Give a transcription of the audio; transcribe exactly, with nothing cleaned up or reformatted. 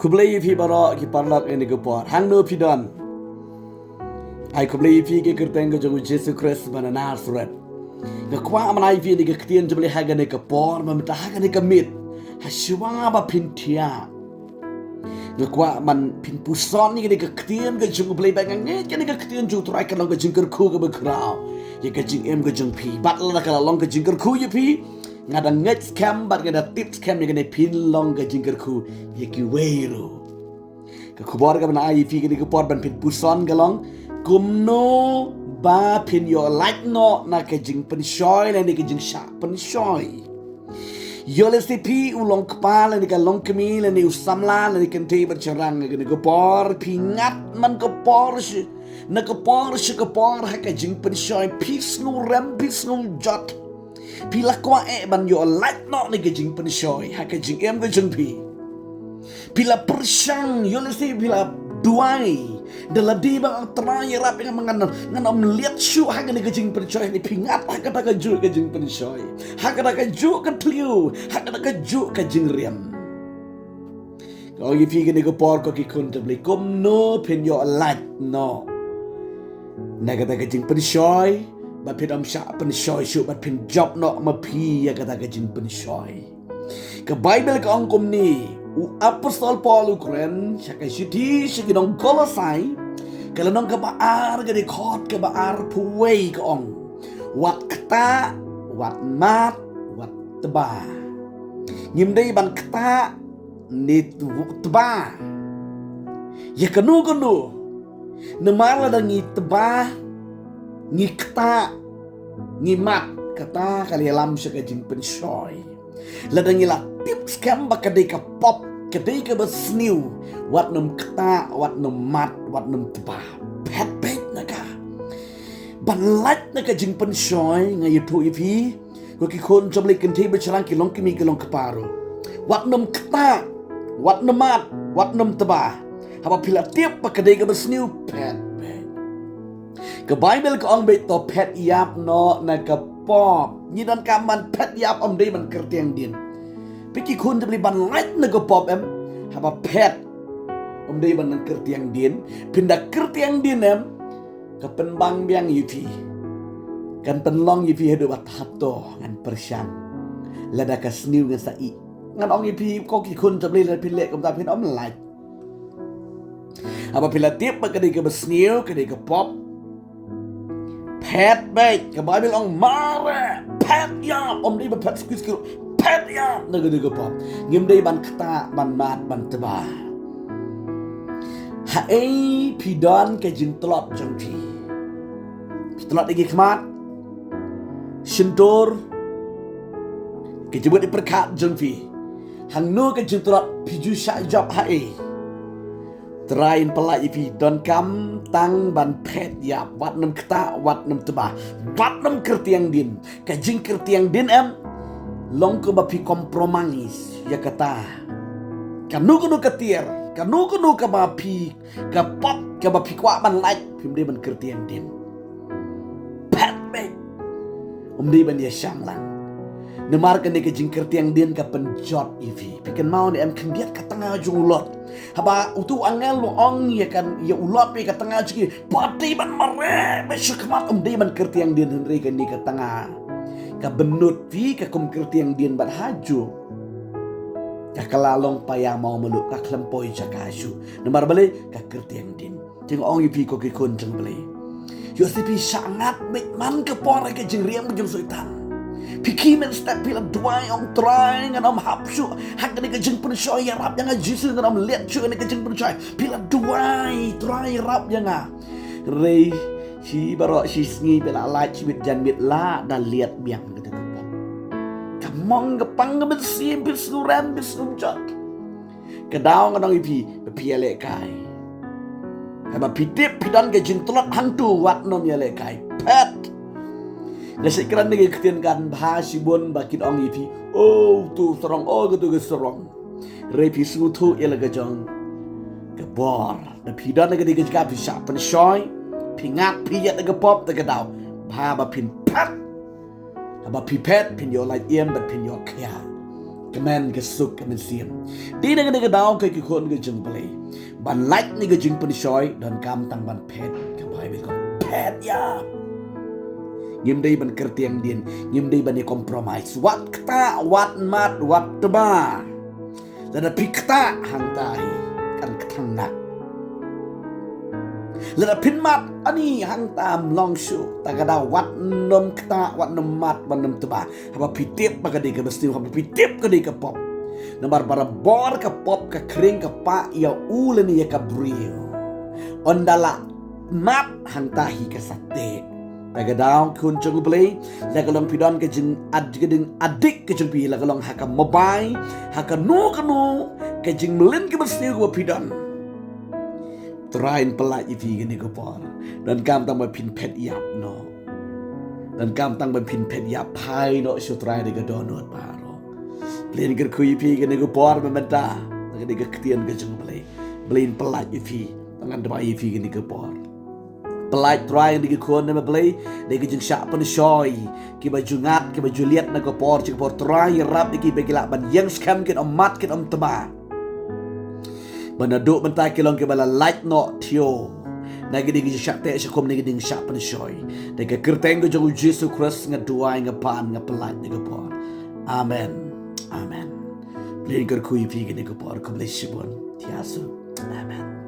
Khublei ïa phi baroh ki paralok ïa kane ka por. Hangno phi don? Ai khublei ïa phi ha ka kyrteng ka jong u Jisu Khrist ba na Nasareth. Nga kwah ban ai ïa phi kane ka ktien jong u Blei ha kane ka por, mynta ha kane ka miet. Ha shuwa ba phin thiah, nga kwah ban phin puson ïa kane ka ktien ka jong u Blei, ba nga ngeit kane ka ktien jong u Trai kan long ka jingkyrkhu kaba khraw ïa ka jingim ka jong phi. Bad lada ka la long ka jingkyrkhu ïa phi, nga da ngeit skhem bad nga da tip skhem ïa kane, phin long ka jingkyrkhu ïa kiwei ruh. Ka khubor kaba nga ai ïa phi ha kane ka por ban phin puson ka long, kumno ba phin ïoh lait noh na ka jingpynshoi lane ka jingshah pynshoi. Ïoh lehse phi u longkpa lane ka longkmie lane u samla lane kynthei bad shynrang, ha kane ka por phi ngat man ka por sha, na ka por sha ka por ha ka jingpynshoi, phi sngew rem, phi sngew jot. Phi la kwah eh ban ïoh lait noh na ka jingpynshoi ha ka jingim ka jong phi. Phi la pyrshang, ïoh lehse phi la duwai, da lade ba nga, Trai ïarap ïa nga, ngan, ngan ym leit shuh ha kane ka jingpynshoi. Phi ngat ha kata kajuh ka jingpynshoi, ha kata kajuh ka thliew, ha kata kajuh ka jingriam. Nga ong ïa phi ha kane ka por ko ki khun jong u Blei, kumno phin ïoh lait noh na kata ka jingpynshoi, ba phin ym shah pynshoi shuh, ba phin jop noh ma phi ïa kata ka jingpynshoi. Ka Baibl ka ong kumne, u apostol Paul u kren sha ka shithi sha ki nong Kolosai, ka lynnong kaba ar, ka dkhot kaba arphew wei, ka ong, wat ktah, wat mad, wat tba. Ngim dei ban ktah ne tw-, tba ïa kano kano. Namar lada ngi tba, ngi ktah, ngi mad, kata ka la ïalam sha ka jingpynshoi. Lada ngi la tip skhem ba ka dei ka pop, ka dei kaba sniew, wat nym ktah, wat nym mad, wat nym tba. Phet beit na ka. Ban lait na ka jingpynshoi, nga ïathuh ïa phi, ko ki khun jong u Blei, kynthei bad shynrang, ki longkmie ki longkpa ruh, wat nym ktah, wat nym mad, wat nym tba. Haba phi la tip ba ka dei kaba sniew, phet beit. Ka Baibl ka ong beit, to phet ïap noh na ka pop. Ngi donkam ban phet ïap, ym dei ban kyrtiang dien. Phi ki khun jong u Blei, ban lait na ka pop em, haba phet, ym dei ban nang kyrtiang dien. Phin da kyrtiang dien em, ka pynbang biang ïa phi. Kan pynlong ïa phi haduh ba, hato ngan pyrshang, lada ka sniew ngan sa ïeh. Ngan ong ïa phi ko ki khun jong u Blei, lada phi leh kumta phin ym lait. Haba phi la tip ba ka dei kaba sniew, ka dei ka pop, phet beit. Ka Baibl ong, mareh, phet ïap. Ym dei ba phet skwi skwi ruh, phet ïap na ka dei ka pop. Ngim dei ban ktah, ban mad, ban tba. Haei phi don ka jingtlot jong phi? Phi tlot ïa ki khmat, shyntur, ka jingmut ïa pyrkhat jong phi? Hangno ka jingtlot? Phi ju shah jop haei? Trai un pyllait ïa phi, donkam tang ban phet ïap, wat nym ktah, wat nym tba, wat nym kyrtiang dien. Ka jingkyrtiang dien em, long kaba phi compromise ïa kata. Kano kano ka tiar, kano kano kaba phi, ka pop kaba phi kwah ban lait, phim dei ban kyrtiang dien. Phet beit. Ym dei ban ïa shang lang. Namar kane ka jingkyrtiang dien ka pynjot ïa phi. Phi kynmaw ne em, khyndiat ka tnga jong u Lot. Haba uto u angel u ong ïa ka, ïa u Lot bad ka tnga jong ki, pat dei ban mareh beit shakhmat, ym dei ban kyrtiang dien, hynrei kane ka tnga ka bynnud, phi, ka kum kyrtiang dien bad hajuh ka, ka la long paia mawmluh, ka khlem poi jaka shuh. Namar balei? Ka kyrtiang dien. Te nga ong ïa phi ko ki khun jong u Blei, ïoh lehse phi shah ngat beit man ka por ha ka jingriam jong u Soitan. Phi khie mynstep, phi la duwai, ong, Trai, ngan ym hap shuh ha kane ka jingpynshoi, ïarap ïa nga Jisu, ngan ym leit shuh ha kane ka jingpynshoi. Phi la duwai, Trai ïarap ïa nga. Hynrei shi baroh shi sngi phi la lait shi miet jan miet, la da leit biang kata ka pop. Ka mong ka pang ka mynsiem, phi sngew rem, phi sngew jot. Ka daw nga ong ïa phi, ba phi ïalehkai. Haba phi tip phi don ka jingtlot hangto, wat nym ïalehkai. Phet. Nga shait kren na ka ktien kan bha shibun ba kin ong ïa phi, o uto u sarong, o kato ka sarong. Hynrei phi sngewthuh ïa la ka jong ka bor. Da phi don ha kane ka jaka phi shah pynshoi, phi ngat, phi ïeit da ka pop, da ka daw bha ba phin phet. Haba phi phet phin ïoh lait im bad phin ïoh khiah. kmen ka suk ka mynsiem. Dei na kane ka daw ko ki khun ka jong U Blei, ban lait na ka jingpynshoi donkam tang ban phet. Ka Baibl ka ong phet ïa. Ngim dei ban kyrtiang dien, ngim dei ban ïa compromise. Wat ktah, wat mat, wat tba. Lada phi ktah hangta hi kan kthang nak. Lada phin mat ani hangta ym long shuh. Ta ka daw wat nym ktah, wat nym mat, wat nym tba. Haba phi tip ba ka dei kaba sniew, haba phi tip ka dei ka pop. Namar barabor ka pop ka khring ka pah ïa u lane ïa ka briew. Ynda la mat hangta hi ka sa teh. Ta ka daw khun jong U Blei, la ka long phi don ka jing ad ka ding adik ka jong phi, la ka long ha ka mobile, ha kano kano ka jingmlien kaba sniew kaba phi don. Trai un pyllait ïa phi kane ka por. Donkam tang ba phin phet ïap noh. Donkam tang ba phin phet ïap, phai noh sha U Trai da ka dohnud baroh. Blei un kyrkhu ïa phi kane ka por mynta. Kane ka ktien ka jong U Blei. Blei un pyllait ïa phi. Tang ngan duwai ïa phi kane ka por. Pyllait Trai ïa ki khun na U Blei, da ka jingshah pynshoi, kiba ju ngat, kiba ju liat na ka por sha ka por. Trai ïarap ïa ki ba ki lah ban ïeng skhem, kin ym mat, kin ym tba. Ba naduh mynta ki long kiba la lait noh thiaw na ka ding ka jingshah teh shakhum, na ka ding shah pynshoi. Da ka kyrteng ka jong U Jisu Khrist nga duwai, nga pan, nga pyllait na ka por. Amen. Amen. Blei un kyrkhu ïa phi kane ka por. Khublei shibun. Ïa Jisu. Amen.